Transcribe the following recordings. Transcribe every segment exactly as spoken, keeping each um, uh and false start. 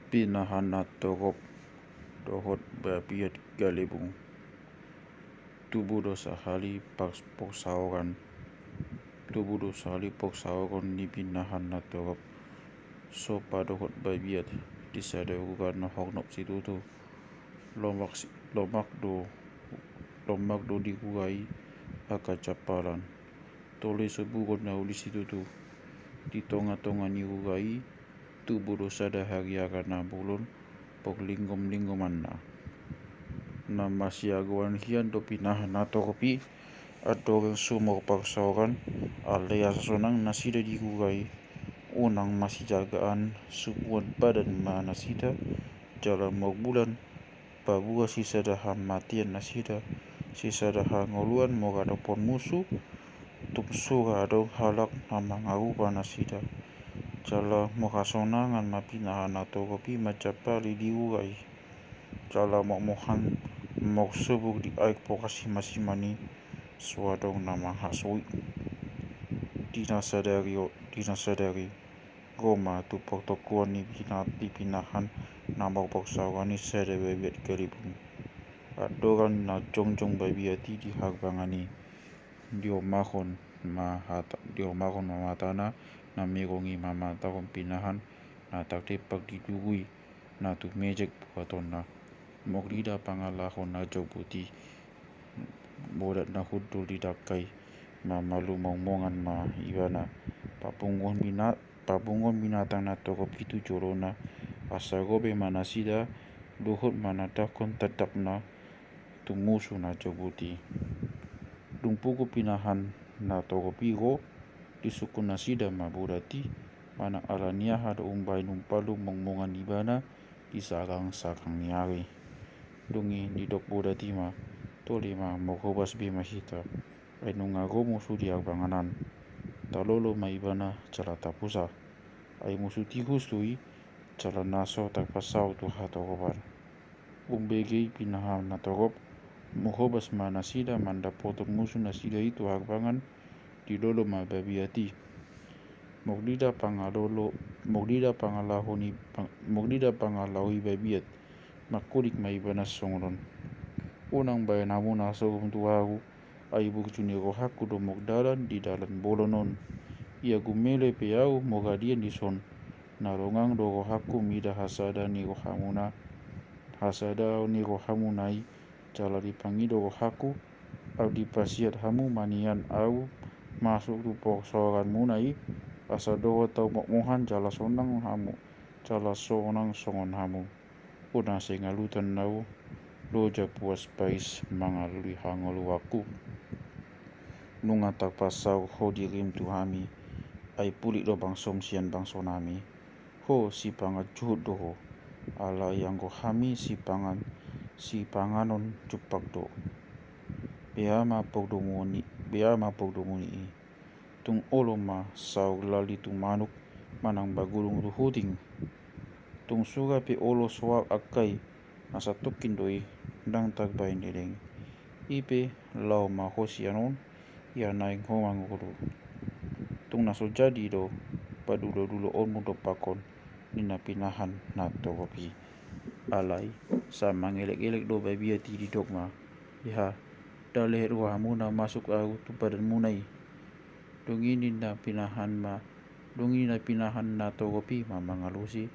Pinahan na torop dohot babiat galebung. Tubu do sahali pas poksaoran. Tubu do sahali poksaoran ni pinahan na torop. Sopa dohot babiat di sada ruga na hornop situtu. Lomak, lomak do, lomak do di ruga i angka jampalan. Tole soburon na uli situtu. Di tonga-tonga ni ruga i tubu do sada hariara na bolon, porlinggom-linggomanna. Na masiagoan hian do pinahan na torop i, andorang sumur poksaoran, alai asa sonang nasida di ruga i. Unang masijagaan subuan padan ma nasida, jala morbulan, paboa sisada hamatian nasida, sisada hangoluan mora dophon musu, tung sura adong halak na mangarupa nasida. Jala mora sonangan ma pinahan na torop i manjampali di ruga i. Jala mokmohan mok subur di aek pokas sima-siman i, so adong na manghasoi. Di na sadari o, di na sadari. Ro ma tu partongkoan ni pina-, ni pinahan na marpoksaoran i sada babiat galebung. Andorang na jongjong babiat i di harbangan i, diomahon ma hata, diomahon ma matana na mirong i mamantahon pinahan na tardempak di tugu i, na tumejek buatonna. Mordida pangalaho na jorbut i, bodat na hundul di dangka i, mamalumongmongan ma ibana. Papunguhon bina-, papunguhon binatang na torop i tu jolona, asa ro be ma nasida, luhut manandangkon tandangna tu musu na jorbut i. Dung pugu pinahan na torop i ro, disungkun nasida ma bodat i, manang ala ni aha do umbahen umpalumongmongan ibana di sagang-sagang ni ari. Dung i didok bodat i ma, tole ma, molo hobas be ma hita. Ai nunga ro musu di harbangan an. Talolo ma ibana jala tapusa. Ai musu tihus do i, jala na so tarpasaut tu hatoropan. Umbege i pinahan na torop, molo hobas ma nasida mandapothon musu nasida i tu harbangan, dilolo ma babiat i. Mordida pangalolo, mordida pangalaho ni, pang-, mordida pangalaho i babiat, mangkulik ma ibana songon on. Unang bahen hamu na so uhum tu ahu, ai burju ni rohangku do mardalan di dalan bolon on. Ia gumele pe ahu maradian dison, na longang do rohangku mida hasada ni rohamuna, hasada ni rohamuna i, jala dipangido rohangku, aut dipasiat hamu ma nian ahu masuk tu parsaoranmuna i, asa dohot ahu mokmohan jala sonang hamu, jala sonang songon hamu. Unang seng alutan ahu, loja puas pais mangalului hangoluanku. Nunga tarpasaor ho dirim tu hami, ai pulik do bangsom sian bangsonami. Ho sipangan juhut do ho, alai anggo hami sipangan, sipanganon jumpang do. Bea ma pordomuon i, bea ma pordomuon i. Tung olo ma saur lali tu manuk, manang bagulung tu huting. Tung sura pe olo soak angka i, na satongkin do i, ndang tarbahen leleng. I pe laho ma ho sian on, ia naeng ho mangolu. Tung na so jadi do padulo-duloonmu dompak on, ninna pinahan na torop i. Alai sai mangelek-elek do babiat i, didok ma, iha, ndang lehet rohamuna masuk ahu tu padanmuna i. Dung i ninna pinahan ma, dung i ninna pinahan na torop i ma mangalusi.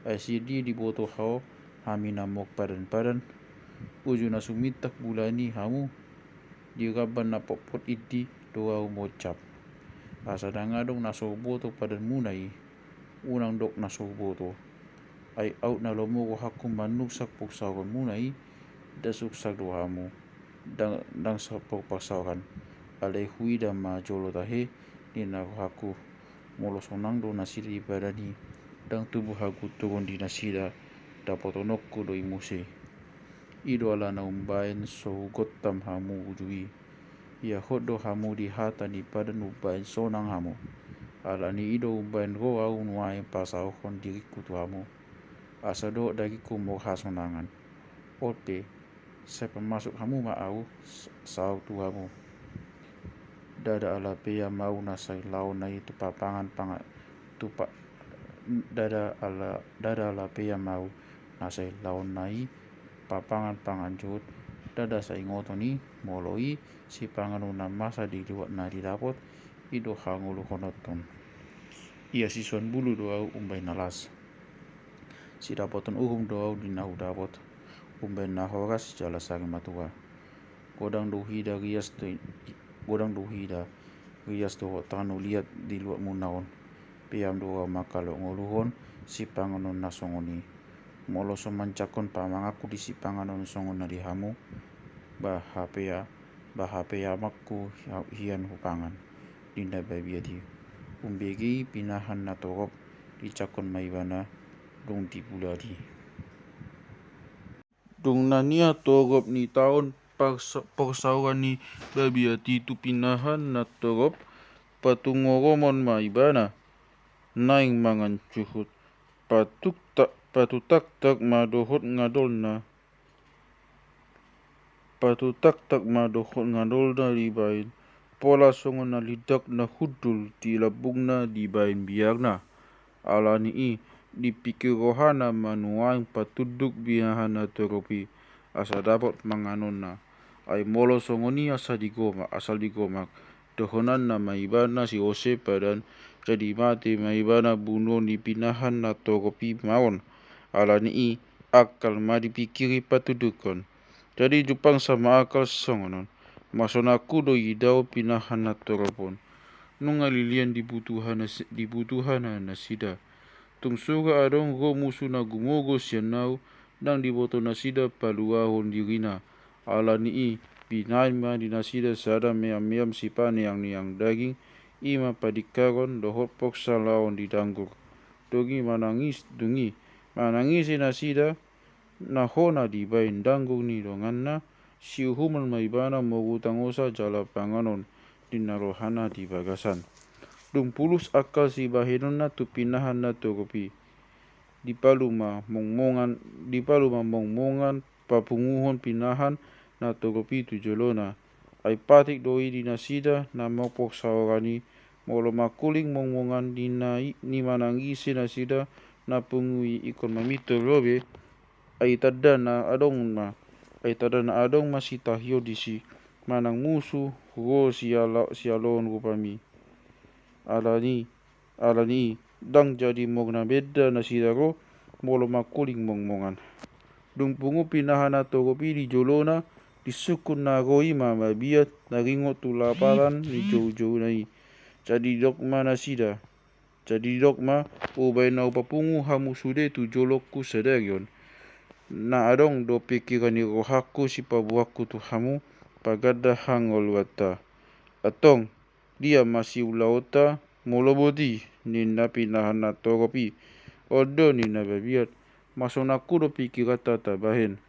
Ai sian dia diboto ho hami na mok padan-padan? Uju na sumintak bulan i hamu, di ramban na potpot i do ahu mocap. Asa ndang adong na so huboto padanmuna i, unang dok na so huboto. Ai aut na lomo rohangku manuksak parsaoranmuna i, ndang suksak do hamu. Ndang, ndang sapor parsaoran. Alai huida ma jolo tahe, ninna rohangku. Molo sonang do nasida di padan i, ndang tubu hagunturon di nasida, dapotononku do i muse. I do alana umbahen so hugontam hamu uju i. Ia hot do hamu di hata ni padan umbahen sonang hamu. Alani i do umbahen ro ahu nuaeng pasaorhon diringku tu hamu, asa dohot dagingku marhasonangan. On pe, sai pamasuk hamu ma ahu s-, saur tu hamu. Ndada ala pe ia ma ahu na sai laho na i tu papangan panga-, tu pa-, Ndada ala, ndada ala pe ahu na sai laonna i papangan pangan juhut, ndada saingoton i molo i sipanganon na masa di luat na didapot i do hangoluhononton. Ia sisoan bulu do ahu umbahen na las. Sidapoton uhum do ahu di na hudapot umbahen na horas jala sari matua. Godang do huida rias do, godang do huida rias dohot tano liat di luatmuna on. Peam do ahu mangkalo ngoluhon sipanganon na songon i. Molo so manjangkon pamanganku di sipanganon songon na di hamu, ba hape, ba hape amanku hian hupangan, ninna babiat i. Umbege i pinahan na torop dijangkon ma ibana dung dibulati. Dung na nian torop ni taon porsaoran ni babiat i tu pinahan na torop, patungoromon ma ibana naeng mangan juhut. Patutaktak ma dohot ngadolna. Patutaktak ma dohot ngadolna dibaen pola songon na lindak na hundul di lambungna dibaen biarna. Ala ni i dipingkir rohana ma nuaeng patunduk pinahan na torop i asa dapot panganonna. Ai molo songon i asa digomak, asal digomak dohonanna ma ibana si Jose padan, jadi mate ma ibana bunuon ni pinahan na torop i ma on. Ala ni i angkal ma dipingkiri patundukkon. Jadi jumpang sama angkal songon on. Masonangku do idaon pinahan na torop on. Nunga lilian dibutuhana, dibutuhana nasida. Tung sura adong ro musu na gumogo sian ahu, ndang diboto nasida paluahon dirina. Ala ni i binaen ma di nasida sada meammeam sipaneangneang daging, i ma padingkaron dohot pongsalaon di danggur. Dung i manangis, dung i manangisi nasida na hona dibaen danggur ni donganna, siuhumon ma ibana mogu tangosa jala panganon, ninna rohana di bagasan. Dung pulus angka sibahenonna tu pinahan na torop i, dipalu ma mongmongan, dipalu ma mongmongan papunguhon pinahan na torop i tu jolona. Ai patik do i di nasida na mangpok saoran i, molo mangkuling mongmongan di na i, ni manangisi nasida na pungu i ingkon mamintor do be. Ai tanda na adong ma, ai tanda na adong ma sitahion disi, manang musu ro siala, sialoon rupami. Ala ni, ala ni i ndang jadi mog na benda nasida ro molo mangkuling mongmongan. Dung pungu pinahan na torop i di jolona, disungkun na ro i ma mabiat na ringot tu laparan ni joujouna i. Jadi didok ma nasida, Jadi didok ma, umbahen na hupapungu hamu sude tu jolongku sadari on, na adong do pingkiran ni rohangku sipaboaonku tu hamu, paganda hangoluanta. Antong, dia ma siulaonta molo boti, ninna pinahan na torop i. On do ninna babiat, masonangku do pingkiranta tabahen.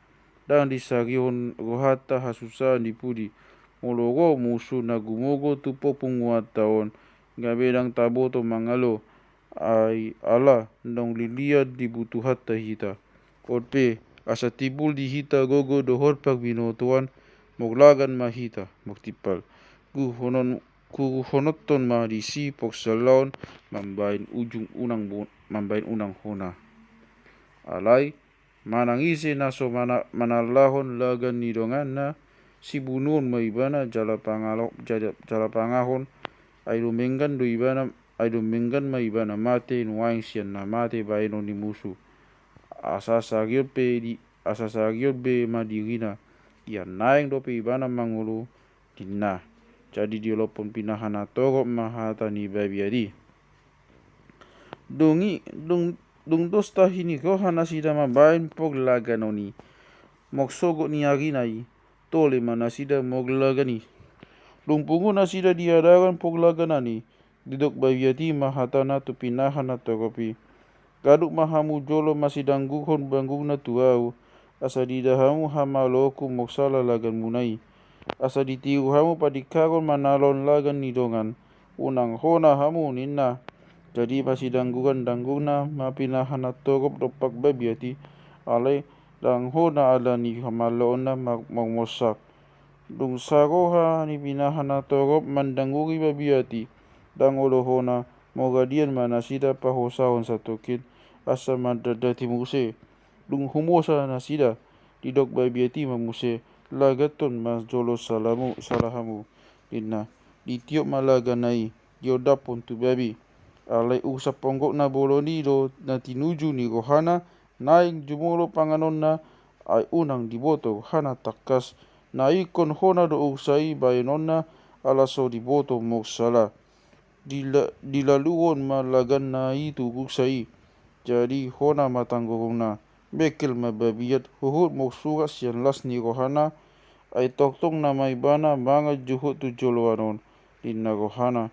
Ndang disarihon rohanta hasusaan di pudi. Molo ro musu na gumogo tu papunguanta on, gabe ndang taboto mangalo, ai ala ndang lilian dibutuhanta hita. On pe, asa timbul di hita gogo dohot parbinotoan, mog lagan ma hita, mog timpal. Guruhonon, guruhononton ma disi pongsalaon mambaen ujung unang bo-, mambaen unang hona. Alai, manang ise na so mana-, manallahon lagan ni donganna, sibunuon ma ibana jala pangalo-, jala, jala pangahon, ai dumenggan do ibana, ai dumenggan ma ibana mate nuaeng sian na mate baenon ni musu. Asa sarion pe di, asa sarion be ma dirina, ia naeng dope ibana mangolu, ninna. Jadi diolophon pinahan na torop ma hata ni babiat i. Dung i, dung, dung dos tahi ni roha nasida mambaen pog laganon i, mog sogot ni arina i, tole ma nasida mog lagan i. Dung pungu nasida di adaran pog laganon i, didok babiat i ma hatana tu pinahan na torop i. Gaduk ma hamu jolo masidangguhon banggungna tu ahu, asa diida hamu hamaloonku mog sala laganmuna i. Asa ditiru hamu padingkaron manallahon lagan ni dongan. Unang hona hamu, ninna. Jadi masidangguhan danggurna ma pinahan na torop dompak babiat i, alai ndang hona ala ni hamaloonna ma-, mangmossak. Dung saroha ni pinahan na torop mandangguri babiat i, ndang olo hona Mangaliat ma nasida pahosahon satongkin asa mandandati muse. Dung humosa nasida, didok babiat i ma muse, laganhon ma jolo salamu, salahamu, ninna. Ditiop ma laganna i, diondaphon tu babi. Alai urusan ponggok na bolon i do na tinuju ni rohana, naeng jumolo panganonna, ai unang diboto rohana tangkas. Na ingkon hona do urusan i baenonna, ala so diboto molo sala. Dila-, dilaluhon ma laganna i tu urusan i. Jadi hona ma tanggurungna. Bengkel ma babiat, huhut molo surat sian las ni rohana, ai tongtong nama ibana mangan juhut tu joloan on, ninna rohana.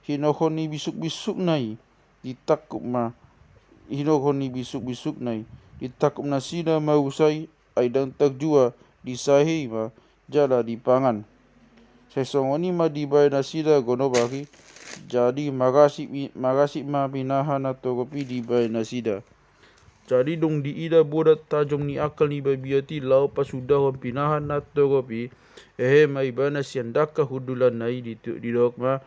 Hinorhon ni bisukbisukna i, ditangkup ma, hinorhon ni bisukbisukna i, ditangkup nasida ma urusan i, ai ndang tarjua, disahe i ma, jala dipangan. Sai songon i ma dibaen nasida gonobari, jadi marasip i, marasip ma pinahan na torop i dibaen nasida. Jadi dung diida Bodat tajom ni angkal ni babiat i laho pasudahon pinahan na torop i, hehe ma ibana sian dangka hundulanna i, di-, didok ma,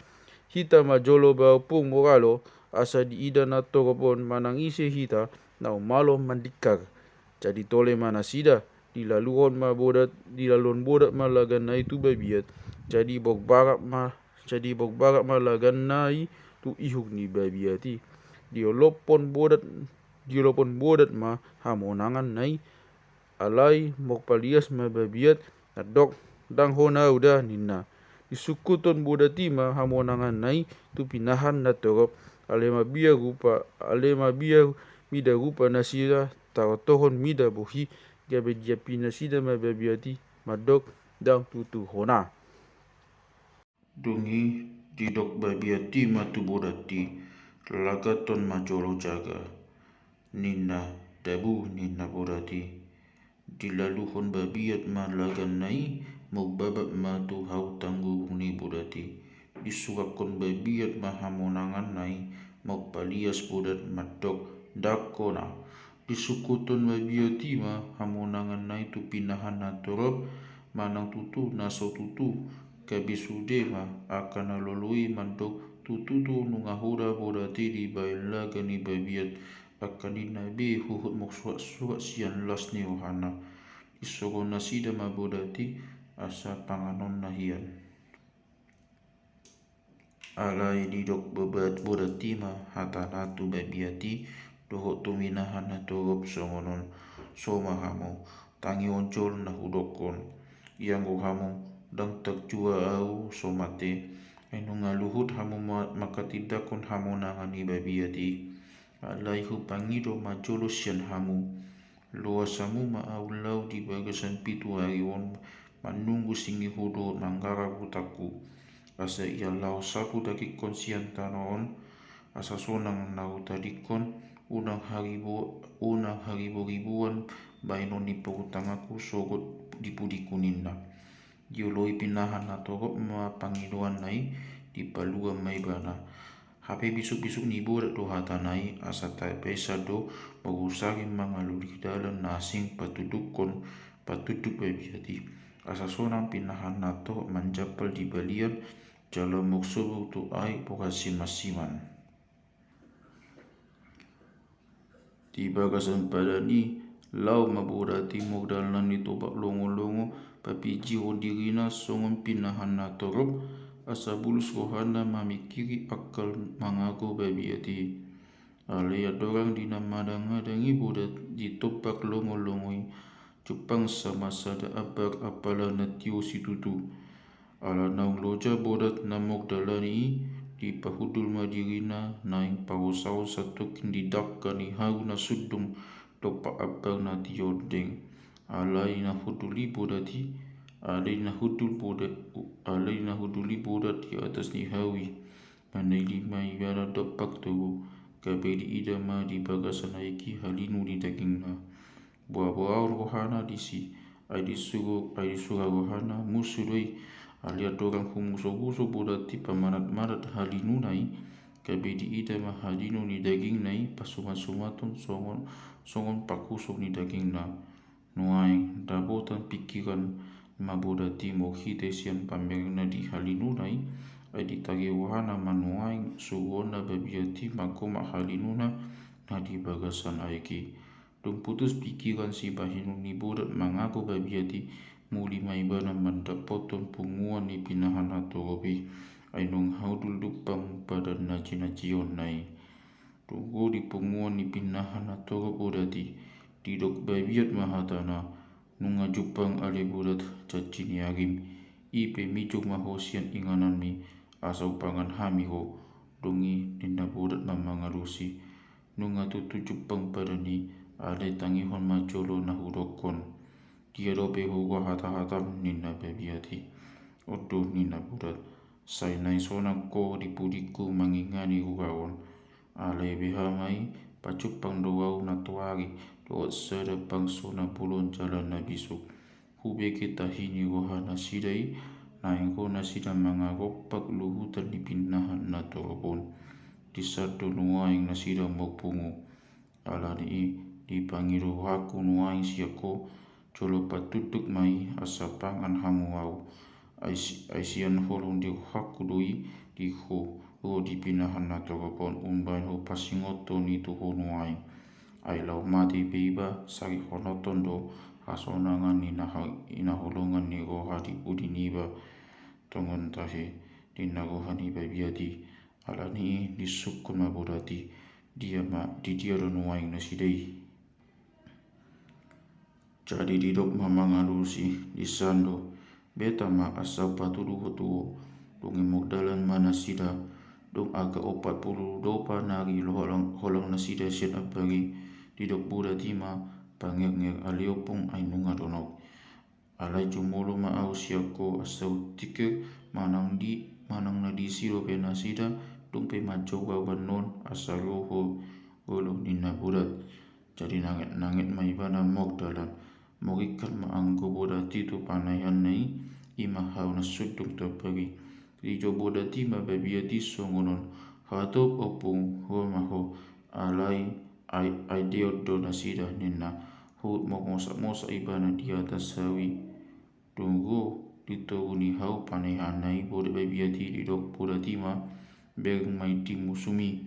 hita ma jolo ba ompung molo asa diida na torop on manang ise hita na umalo mandingkar. Jadi tole ma nasida, dilaluhon ma Bodat, dilaluhon Bodat ma laganna i tu babiat. Jadi bogbarak ma, jadi bogbarak ma laganna i tu ihuk ni babiat i. Diolophon Bodat, diolophon Bodat ma hamonanganna i. Alai molo palias ma babiat, mandok, ndang hona au da, ninna. Disungkuthon Bodat i ma hamonanganna i tu pinahan na torop. Alai mabiar rupa, alai mabiar mida rupa nasida, tarotohon mida bohi, gabe diampi nasida ma babiat i, mandok, ndang tutu hona. Dung i didok babiat i ma tu Bodat i, laganhon ma jolo jaga, ninna. Dabu, ninna Bodat i. Dilaluhon babiat ma laganna i, mambabak ma tu hau tanggurung ni Bodat i. Disuraphon babiat ma hamonanganna i, molo palias Bodat mandok, ndang hona. Disungkuthon babiat i ma hamonanganna i tu pinahan na torop, manang tutu na so tutu, gabe sude ma angka na lolo i mandok, tutu tu nunga hona Bodat i dibaen laga ni babiat, angka ninna be huhut molo suratsurat sian las ni rohana. Disogo nasida ma Bodat i asa panganonna hian. Alai didok Bodat, Bodat i ma hatana tu babiat i dohot tu pinahan na torop songon on, so ma hamu, tangihon jolo na hudokhon. Ianggo hamu, ndang tarjua au so mate, ai nunga luhut hamu ma-, manghatindanghon hamonangan ni babiat i. Alai hupangido ma jolo sian hamu. Loas hamu ma au laho di bagasan pitu ari on, manunggu singihu dohot manggarar hutangku. Asa ia laos sapu dagingkon sian tano on, asa sonang na hutadingkon, unang haribo-, unang hariboriboan baenon ni parhutanganku sogot di pudingku, ninna. Dioloi pinahan na torop ma pangidoanna i, dipalua ma ibana. Hape bisukbisuk ni Bodat do hatana i, asa tapaisa do molo sari mangalului dalan na asing patudukkon patuduk babiat i. Asa sonang pinahan na torop manjampal di balian, jala molo sobur tu aek boan simansiman. Di bagasan padan i, laho ma Bodat i molo dalan ni topak longolongo, papinjihon dirina songon pinahan na torop, asa bulus rohana mamingkiri angkal mangago babiat i. Alai andorang di na madangadang i Bodat di topak longolongo i, jumpang sama sada ampar apala na tio situtu. Ala naung loja Bodat na molo dalani i, dipahundul ma dirina naeng pahosahon satongkin di dangka ni hau na sundung dompak ampar na tio ondeng. Alai na hundul i Bodat i, alai na hundul Bodat, alai na hundul i Bodat di atas ni hau i. Manili ma ibana dompak togu, gabe diida ma di bagasan aek i halinu ni dagingna. Boaboaon rohana disi, ai disuru, ai disura rohana musu do i. Alai andorang humusomuso Bodat i pamanatmanat halinuna i, gabe diida ma halinu ni dagingna i pasumatsumaton songon, songon pangkusung ni dagingna. Nuaeng dapotan pingkiran ma Bodat i molo hite sian pamerengna di halinuna i, Ai ditagi rohana ma nuaeng suruonna babiat i manggomak halinuna na di bagasan aek i. Dung putus pikiran sibahenon ni Bodat mangago babiat i, muli ma ibana mandapothon punguan ni pinahan na torop i. Ai nunga hundul jumpang badan na jinajionna i. Dung ro di punguan ni pinahan na torop Bodat i, didok babiat ma hatana, nunga jumpang ale Bodat janji ni arim. I pe mijur ma ho sian ingananmi asa hupangan hami ho. Dung i ninna Bodat ma mangalusi, nunga tutu jumpang badan i, alai tangihon ma jolo na hudokkon. Dia dope huroha hatahatam ninna babiat i. On do ninna Bodat, sai naeng sonang ho di pudingku mangingani rura on. Alai beha ma i, pajumpang do ahu nantoari dohot sada bangso na bolon jala na bisuk. Hubege tahi ni roha nasida i, naeng ro nasida mangarompak luhutan ni pinahan na torop on. Disan do nuaeng nasida marpungu. Alani i, dipangido rohangku nuaeng sian ho, jolo patunduk ma i asa pangan hamu ahu. Ai si-, ai sian holong ni rohangku do i di ho, ro di pinahan na torop on umbahen hupasingot hami tu ho nuaeng. Ai laho mate pe iba, sarihonothon do hasonangan ni na ha-, hinaholongan ni roha di pudi niba. Tongon tahe, ninna roha ni babiat i. Alani i disungkun ma Bodat i, dia ma, di dia do nuaeng nasida i. Jadi didok ma mangalusi, disan do, beta ma asa hupatuduhon tu ho. Dung i mardalan ma nasida, dung angka opat pulu dopa nari holang, holang nasida sian ampara i, didok Bodat i ma, pangernger ale ompung ai nunga donok. Alai jumolo ma ahu sian ho asa hutingkir manang di, manang na disi dope nasida, dung pe manjou ahu annon asa ro ho olo ninna Bodat. Jadi nanget-nanget ma ibana mardalan. Maringkat ma anggo Bodat i tu panaehanna i, i ma hau na sundung tu ampara i. Dijou Bodat i ma babiat i songon on, hatop ompung, ro ma ho, alai ai, ai deot do nasida ninna. Huhut marmosak-mosak ibana di atas hau i. Dung ro di toru ni hau panaehanna i Bodat, babiat i, didok Bodat i ma, bereng ma i di musum i.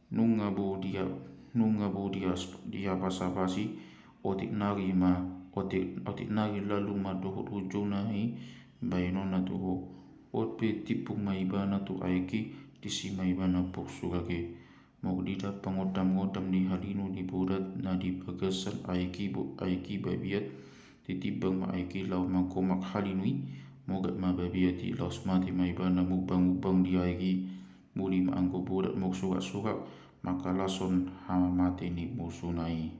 Nunga bo dia, nunga bo dia, diapas-apasi, otik nari ma, otik, otik nari lalu ma dohot hujou na i bahenonna tu ho. On pe timpul ma ibana tu aek i, disi ma ibana porsugak i. Molo diida pangodam-ngodam ni halinu ni Bodat na di bagasan aek i bo-, aek i babiat, ditimbang ma aek i laho manggomak halinu i, mogat ma babiat i, laos mate ma ibana mumbang-mumbang di aek i. Muli ma anggo Bodat marsurak-surak mangkalashon hamamate ni musuna i.